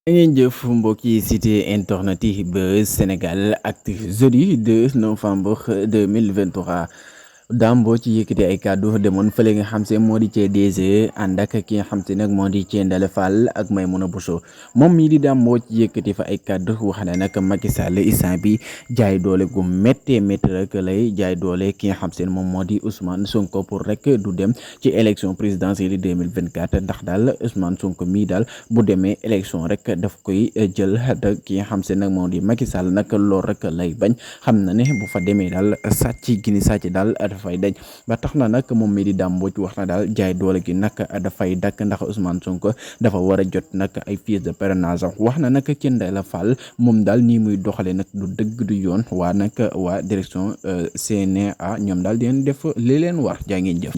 ngeen jëf mbokk yi cité internet yi Buzz Sénégal Actu jeudi 2 novembre 2023 Dame ci yëkkati ay kàddu demoon fële nga xam se moo di cee DG ànd ak ki nga xam se nag moo di cee Ndale Fall ak Maimouna Bousso moom mii di Dame ci yëkkati fa ay kàddu wax ne nag Macky Sall instant bi jaay doole gu méttee métti rek lay jaay doole ki nga xam se moom moo di Ousmane Sonko pour rek du dem ci élection présidentielle 2024 ndax daal Ousmane Sonko mii daal bu demee élection rek daf koy jël te ki nga xam se nag moo di Macky Sall nag loolu rek lay bañ xam na ne bu fa demee daal sàcc gini sàcc daal dafay dañ ba tax na nag moom mi di Dame Mbodj wax na daal jaay doole gi nag dafay dakk ndax Ousmane Sonko dafa war a jot nag ay fiches de parrainage wax na nag ci Ndella Fall moom daal nii muy doxale nag du dëgg du yoon waa nag waa direction CNA ñoom daal di leen def li leen war jaa ngeen jëf